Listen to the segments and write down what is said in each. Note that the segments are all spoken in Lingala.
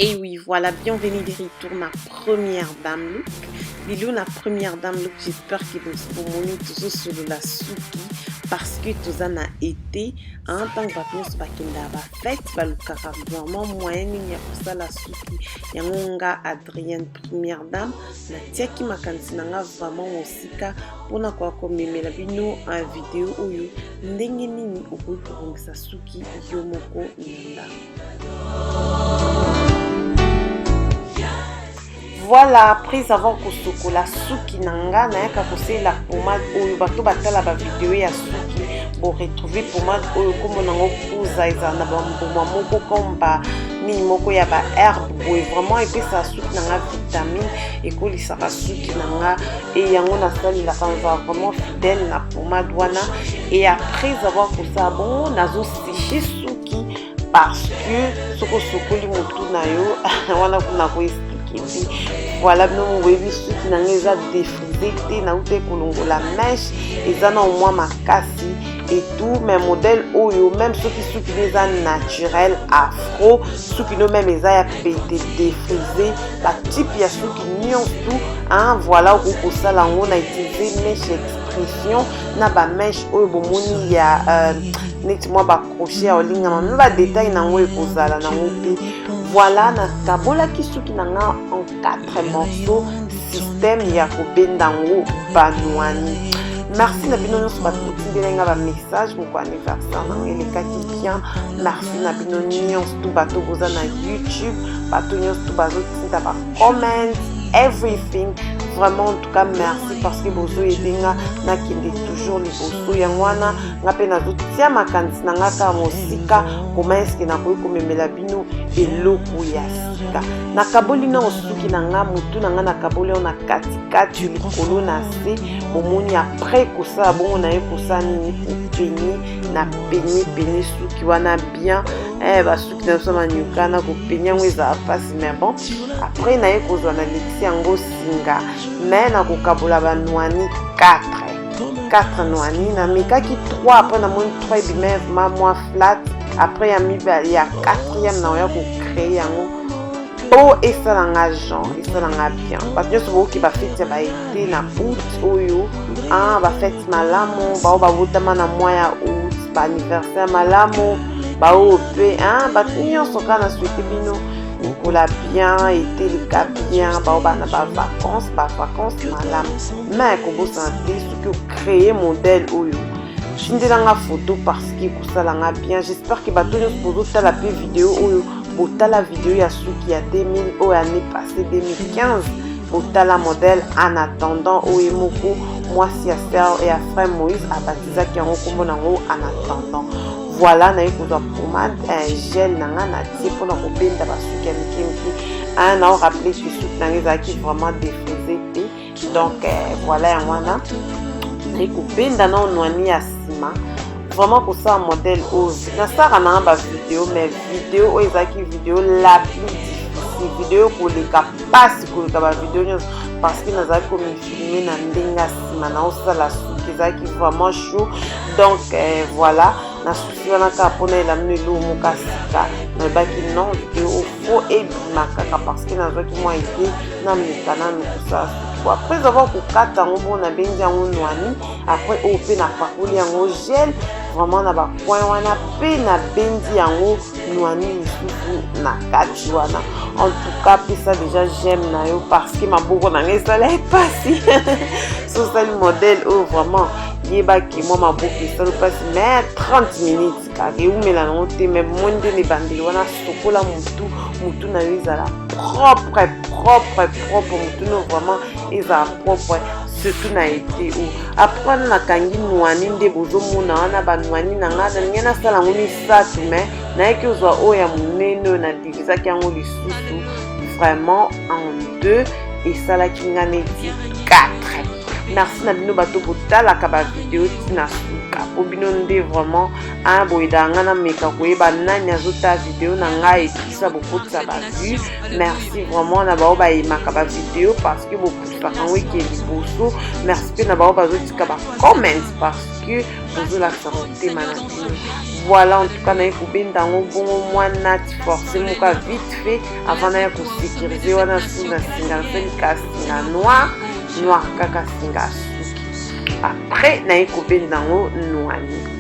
Et oui, voilà, bienvenue de retour na Première Dame Look. Lelo na Première Dame Look, j'espère que bomoni tozosolola suki parce que toza na été, hein, ntango bato nyonso bakendaka bafete, balukaka vraiment moyen nini ya kosala suki yango. Nga Adrienne Première Dame natiaki makanisi na nga vraiment mosika mpona koya komemela bino video oyo, ndenge nini okoki kobongisa suki yo moko na ndako. Voilà, après avoir kosokola suki na nga, nayaka kosalela pomade oyo. Bato batala bavideo ya suki, boretrouve pomade oyo, nkombo nango Kuza. Ezala na bambuma moko comme ba nini moko ya ba herbe boye. Vraiment epesaka suki na nga vitamine, ekolisaka suki na nga e yango nasalelaka. Nazala vraiment fidèle na pomade wana. Et après avoir kosala bongo, nazoseche suki parce que soki osokoli motu na yo wana, kuna koexplike te. Voilà, bino boyebi suki na ngai eza défrisé te, nauta kolongola mèche, eza na mwa makasi et tout. Mais modèle oyo, même soki suki no eza naturel afro, suki no même eza ya pete, défrisé, batype ya suki nyonso tout, hein, voilà, okoki kosala yango. Na utiliser mèche expression na bamèche oyo bomoni ya neti mwa bacrochet ya olingama, me badetail nango ekozala nango mpe. Voilà, nakabolaki suki na nga en 4 morceaux, système ya kobenda yango banwani. Merci na bino nyonso bato botindeli nga bamessage moko anniversaire nango elekaki bien. Merci na bino nyonso tu bato boza na YouTube, bato nyonso tu bazotinda bacomments, everything. Vraiment, en tout cas, merci parce que bozoyede nga nakende toujours liboso. Yango wana nga mpe nazotia makanisi na nga kaka mosika, koma eske nakoki komemela bino eloko ya sika. Nakaboli nao suki na nga, motu na nga nakaboli yango na katikati, likolo na se, bomoni. Après kosala bongo, naye kosala nini? Kopenye na penye penye suki wana bien. Basuki na biso manyuka na kopenye yango ezala mpasi, mais bon, après naye kozwa na lekisi yango singa, mais nakokabola banwani 4 4 nwani. Namekaki 3, après namoni 3 ebima vraiment mwa flat. Après ya mibale, ya quatrième, naoya kocreye yango mpo esalanga genre esalanga bien. Bato nyonso bokoki bafete ya baete na août oyo, bafete malamu, bao babotama na mois ya août, baanniversaire malamu, baoyo mpe bato nyonso kaka na souhaite bino mikola bien, eteleka bien, bao bana bavacance, bavacance malamu. Mais kobosana te, soki ocreye modèle oyo, tindelanga photo parce que ekosalanga bien. J'espère que bato nyonso bozotala mpe video oyo, botala video ya suki ya 2000 oyo année passé 2015, botala modèle En attendant oyo moko mwasi ya sœur ya frère Moïse abatizaki yango, nkombo nango En attendant. Voilà, naye kozwa pomade, gel na nga, natie mpona kobenda basuki ya mike mike. Nao rappele ke suki na nga ezalaki vraiment défrisé te. Donc voilà, yango wana naye kobenda nao nwani ya nsima. Vraiment, kosala modèle oyo, nasalaka nanga bavideo, mais video oyo ezalaki video la plus difficile, video koleka mpasi koleka bavideo nyonso parce que nazalaki komifilme na ndenge ya nsima, naosala suki, ezalaki vraiment chaud. Donc voilà, na susi wana kaka mpona elamino eloko moko ya sika. Nalobaki non, video ofo ebima kaka parce que nazwaki mwa idée, nameka nanu kosala suki. Bo après avoir kokata yango bongo, nabendi yango nwani. Après oyo mpe napakoli yango gel vraiment na bacoin wana, mpe nabendi yango nwani lisusu na kati wana. En tout cas, pesa déjà j'aime na yo parce que maboko na ngai esala epasi. So osali modèle oyo, vraiment yebaki mwa maboko esali mpasi, mais 30 minutes kaka, ewumela nango te. Mais bomoni nde na ebandeli wana, sokola motu, motu na yo ezala propre, propre, propre, motu no vraiment ezala propre, surtout na été oyo. Après wana nakangi nwani nde bozomona wana, banwani na ngai nalingi nasala yango misato, mais nayaki ozwa oyo ya monene oyo, nadivisaki yango lisusu vraiment en deux, esalaki nga neti 4. Merci na bino bato botalaka bavideo ntina suka, mpo bino nde vraiment a boyedaka ngai nameka koyeba nani azotala video na ngai etisa bokotisa bavue. Merci vraiment na bao bayemaka bavideo parce que bopusaka yango eke liboso. Merci mpe na bao bazotika bacomment parce que bozolakisa motema na bino. Voilà, en tout cas naye kobenda yango bongo mwa nati force moko ya vite fait avant naya kosécuriser wana su na singa. Nasali ka singa noir noir, kaka singa ya suki. Après naye kobenda yango noani.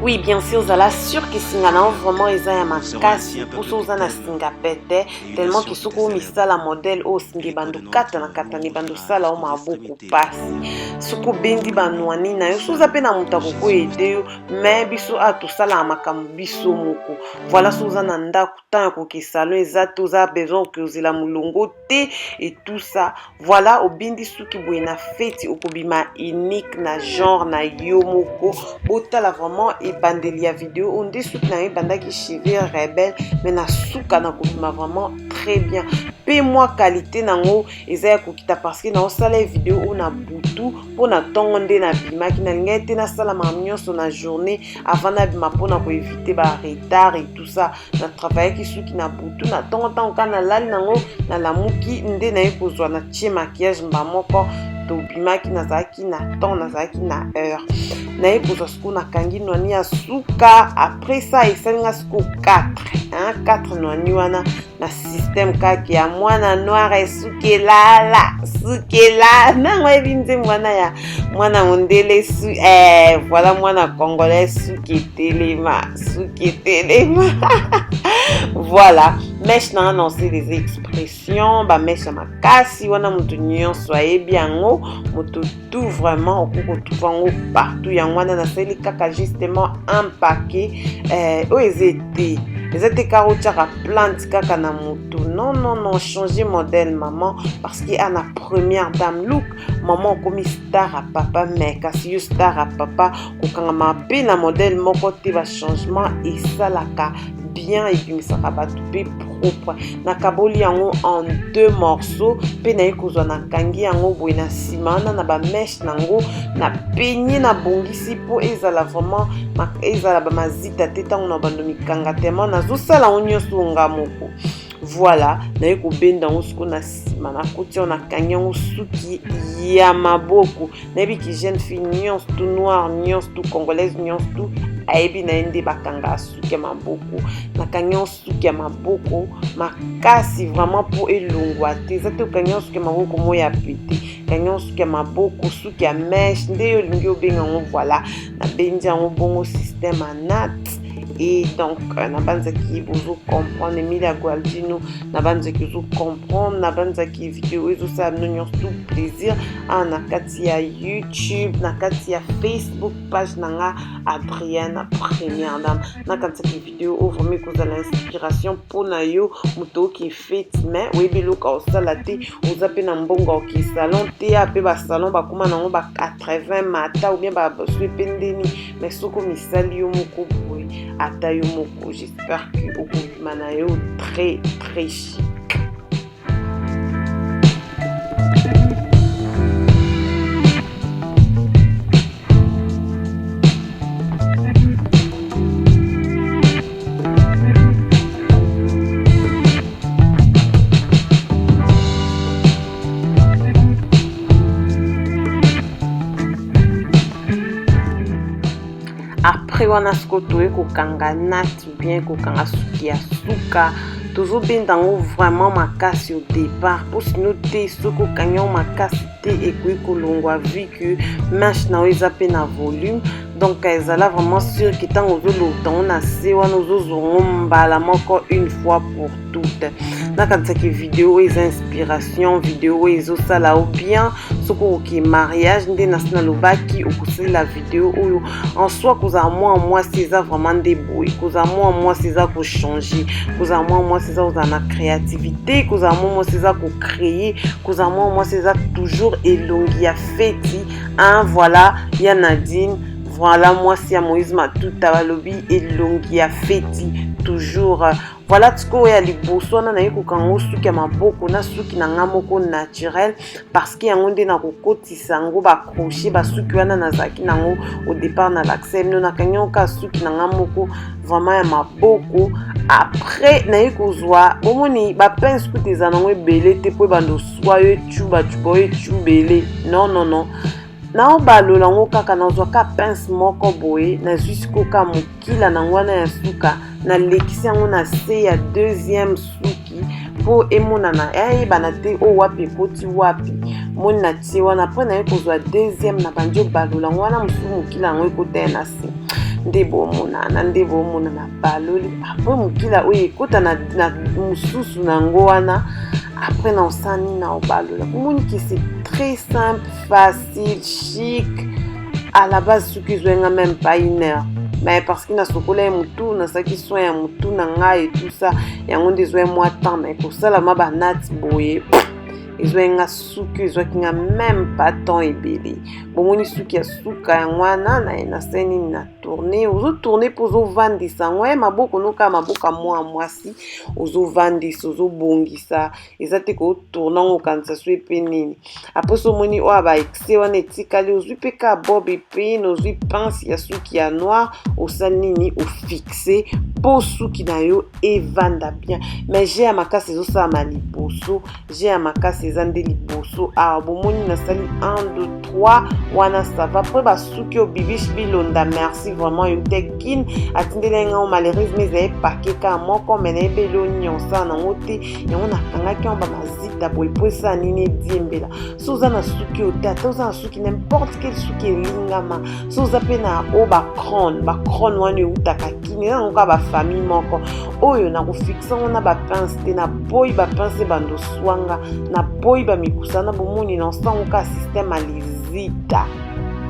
Oui, bien sûr, ozala sûr ke singa na yo vraiment eza ya makasi, mposo oza na singa pete tellement ke soki omisala modèle oyo, singa ebanda okata na kata na ebanda osala yo maboko pasi. Soki obendi banwani na yo, so oza mpe na moto akokoyede yo, mais biso awa tosalaka makambo biso moko. Voilà, so oza na ndako, temps ya koke salon eza te, oza besoin okozela molongo te et tout ça. Voilà, obindi suki boye na feti, okobima unique na genre na yo moko. Botala vraiment ebandeli ya video oyo nde suki na yo ebandaki cheveux rebelle, mais na suka na kobima vraiment très bien. Mpe mwa qualité nango eza ya kokita parce que naosala ye video oyo na butu, mpo na ntongo nde nabimaki. Nalingaki te nasala makambo nyonso na journée avant nabima mpona koéviter baretard et tout ça. Natravaillaki suki na butu, na ntongo ntango kaka nalali nango, nalamuki nde naye kozwa, na tie maquillage mba moko, tobimaki. Nazalaki na temps, nazalaki na heure. Naye kozwa sikoyo, nakangi nwani ya suka. Après ça esalinga sikoyo 4, 4 nwani wana na système kaka ya mwana noir, esuki elala, suki elala nango. Ayebi nzembo wana ya mwana mondele su, voilà, mwana congolais, suki etelema, suki etelema. Voilà, mèche nanga na osala des expressions, bamèche ya makasi wana, moto nyonso ayebi yango, moto tout vraiment okoki kotrouver yango partout. Yango wana nasali kaka justement un paquet oyo eza ete eza te kaka otiaka plante kaka na motu. Non, non, non, changer modèle, maman, parce que ana première dame look, mama okomi star ya papa, mais kasi yo star ya papa kokangama mpe na modèle moko te. Bachangement esalaka bien, ebimisaka bato mpe propre. Nakaboli yango en deux morceaux mpe naye kozwa, nakangi yango boye na nsima wana na bamèche nango, na penye, nabongisi mpo ezala vraiment ezala bamazita te ntango na bando mikanga tema nazosala yango nyonso nga moko. Voilà, naye kobenda yango sikoyo na nsima, nakoti yango, nakangi yango suki ya maboko. Nayebi ki jeune fille nyonso tu noire, nyonso tu congolaise, nyonso tu ayebi na ye nde bakanga suki ya maboko. Nakangi yango suki ya maboko makasi vraiment mpo elongwa te. Eza te okangi yango suki ya maboko mo ya pete, kangi yango suki ya maboko, suki ya mèche nde yo olingi obenga yango. Voilà, nabendi yango bongo système ya natte. Et donc nabanzaki bozocomprendre Emilia Gualdino, nabanzaki ozocomprendre, nabanzaki video ezosala bino nyonso tout plaisir awa na kati ya YouTube, na kati ya Facebook page na nga Adrienne Première Dame. Nakanisaki video oyo vraiment ekozala inspiration mpona yo moto oki fete mais oyebi eloko osala te, oza mpe na mbongo oki salon te. Ya mpe basalon bakóma nango ba 80 mata ou bien baswi mpe ndeni, mais soki omisali yo moko boye, ata yo moko, j'espère que okobima na yo très très chic. Après wana sikoyo toye kokanga natte, bien kokanga suki ya suka. Tozobenda yango vraiment makasi au départ, mpo sino te soki okangi yango makasi te, ekoki kolongwa vu que mèche na yo eza mpe na volume. Donc ezala vraiment sûr ke ntango ozolota yango na se wana, ozozwa yango mbala moko, une fois pour toutes. Nakanisaki video oyo eza inspiration, video oyo ezosala yo bien. Soki okoki mariage nde nasi nalobaki, okosalela video oyo en soi. Kozala mwa mwasi eza vraiment nde boye, kozala mwa mwasi eza kochanger, kozala mwa mwasi eza kozala na créativité, kozala mwa mwasi eza kocréer, kozala mwa mwasi eza toujours elongi ya feti, hein. Voilà, ya Nadine. Voilà mwasi ya Moïse Matuta balobi elongi ya feti toujours. Voilà tiko ya liboso wana naye kokanga ngo suki ya maboko na suki na nga moko naturel parce que yango nde nakokotisa yango ba crochet ba suki wana nazalaki nango au départ na l'accès bino nakangi yango kaka suki na nga moko vraiment ya maboko. Après naye kozwa bomoni ba pince kutu eza nango ebele te mpo ebanda oswa yo ecubacuba oyo ecubele non non non naobalola yango kaka nazwa ka pince moko boye nazwi sikoyo ka mokila nango wana ya suka nalekisi yango na se ya deuxième suki mpo emonana eyebana te oyo wapi ekoti wapi moni na tie wana mpo naye kozwa deuxième na bandi obalola yango wana mosusu mokila yango ekota ya na se nde bomonana nde bomonana baloli apres mokila oyo ekota na, na mosusu na yango wana apres na osani na obalola omoni ke c'est très simple facile chic à la base soki ezwai nga même pas une heure mais parce que nasokola ye motu nasalaki soin ya motu na ngai et tout ça yango nde ezwai mwa temps mais kosala ma banati boye ezwai nga suki ezwaki nga même pas temps ebele bomoni suki ya suka yango wana naye nasali nini na tourne ozotourne mpo ozovandisa yango ye maboko noka maboko ya mwa mwasi ozovandisa ozobongisa eza te kotourne yango okanisa so epe nini apres so omoni oyo ba excès wana etikali ozwi mpe ka bob epine ozwi pince ya suki ya noir osali nini ofixe mpo suki na yo evanda bien mais je ya makasi ezosalama liboso je ya makasi eza nde liboso awa bomoni nasali 1 2 3 wana sava mpo basuki oyo bibish bilonda merci vraiment yo te kin atindeli ngai malheureusement ezali pake kaka moko me nayebi elo nyonso nango te yango nakangaki yango bamazita boye mpo esala nini ediembela so oza na suki oyo te ata oza na suki n'importe quel suki elingama so oza mpe na oyo bacrone bacrone wana eutaka kini eza yango kaka bafamille moko oyo nakofixe yango na bapince te naboyi bapince ebanda oswanga naboyi bamikusa na bomoni na osango kaka système ya lizita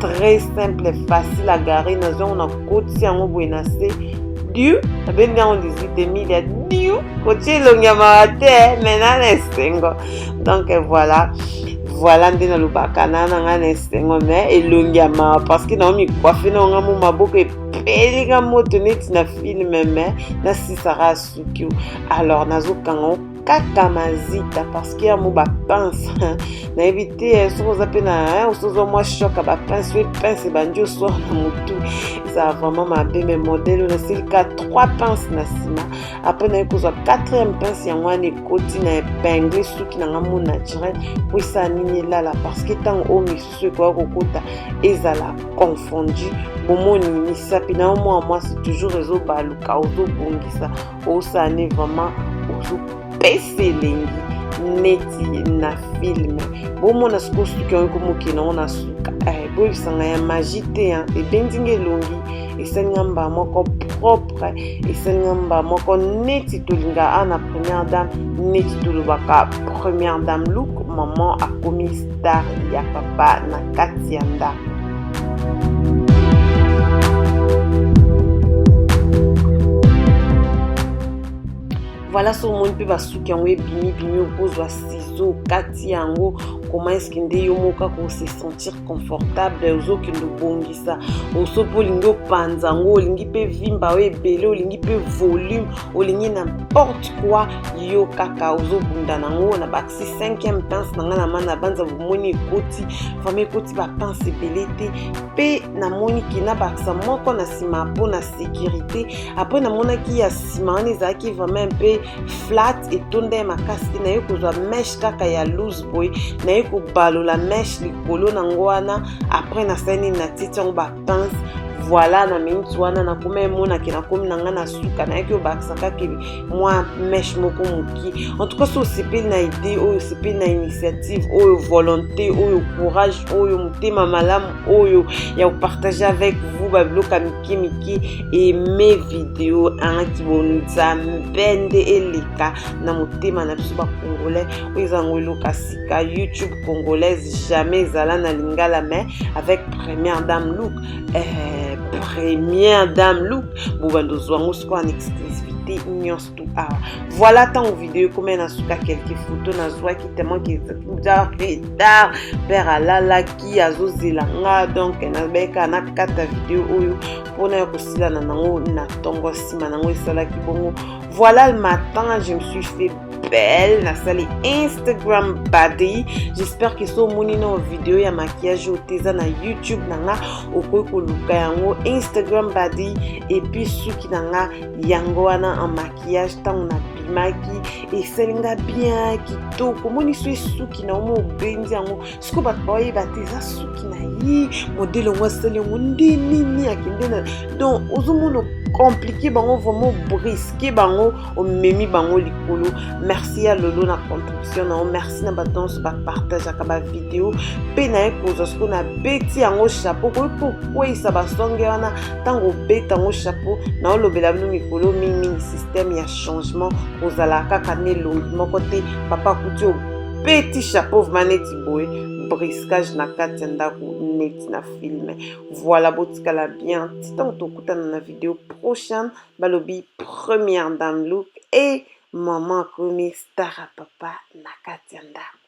très simple facile à garer nazwi yango nakotisi yango boye na se diu nabendi yango lizita emilia diu kotia elongi ya mawa te me na na esengo donc voilà voilà nde nalobaka na na ngai na esengo me elongi ya mawa parce que nao mikwafe na nga mo maboko epelika moto neti na filme me nasisaka suki alors nazokanga kaka mazita parce que ya mo bapince nayebi te eh, soki oza mpe na eh, osozwa mwa choc ya bapince oyo pince ebandi oswar na motu ezala vraiment mabe me modele oyo nasili ka 3 pince na nsima apres naye kozwa 4e pince yango wana ekoti na epingle suki na nga mo naturel mpo esala nini elala parce que ntango oyo misusu ekoya kokota ezala confondu bomoni misapi na yo mwa mwasi toujours ezobaluka ozobongisa osala ne vraiment ozopesa elengi neti na filme bomona sikoyo suki yango ekomokende yango na suka eh, boyebisanga ya magie te ebendi nga elongi esali nga mbala moko propre esali nga mbala moko neti tolinga a na première dame neti tolobaka première dame look maman akomi star ya papa na kati ya ndako. Voilà so omoni mpe basuki yango ebimi bimi okozwa ciseau okati yango comment est-ce nde yo moko kaka ose sentir confortable ozokende obongisa oso mpe olingi opanza yango olingi mpe vimba oyo ebele olingi mpe volume olingi n'importe quoi yo kaka ozobunda nango na bakisi 5e pince na ngai na mana banza bomoni ekoti vraimen ekoti bapince ebele te mpe namoni ke nabakisa moko na nsima mpo na sécurité apres namonaki ya nsima wana ezalaki vraiment mpe flat etonda ya makasi te naye kozwa meche kaka ya loose boye naye kobalola meche likolo nango wana apres nasali nini natiti yango bapince voilà na minute wana nakoma emonake nakomi na ngai na suka nayaki obakisa kaka mwa meche moko moke en tout cas so osepeli na idée oyo osepeli na initiative oyo volonté oyo courage oyo motema malamu oyo ya kopartage avec vous babiloko ya mike mike aime video angaki bonzambe nde eleka na motema na biso bacongolais oyo eza yango eloko ya sika youtube congolaise jamais ezala na lingala mais avec première dame look eh, première dame look bobanda ozwa yango sikoyo en exclusivité Beauté nyonso tu awa. Voilà, ntango video ekomi na suka, quelques photos nazwaki tellement que eza retard, père alalaki, azozela nga. Donc nabeka nakata video oyo mpona ya kosilana nango na ntongo. Nsima nango esalaki bongo. Voilà, le matin, je me suis fait belle, nasali Instagram baddie. J'espère que so omoni na video ya maquillage oyo te, eza na YouTube na nga, okoki koluka yango, Instagram baddie. Et puis suki na nga yango wana en maquillage. Ntango nabimaki, esali nga bien, kitoko. Omoni so esuki na omo obendi yango, sikoyo bato baoyeba te eza suki na ye, modèle yango asali yango nde nini, akende na. Donc ozomona compliqué bango vraiment, brusque bango, omemi bango likolo. Merci ya Lolo na contribution na yo, merci na bato nyonso bapartageaka bavideo. Mpe naye kozwa sikoyo, nabeti yango chapeau, koki kokweyisa basonge wana. Ntango obeta yango chapeau, naolobela bino mikolo mingimingi système ya changement, kozala kaka na elongi moko te. Papa akuti obeti chapeau vraiment neti boye, brisquage na kati ya ndako neti na film. Voilà, botikala bien ti ntango tokutana na video prochaine. Balobi première dame look e mama akomi star ya papa na kati ya ndako.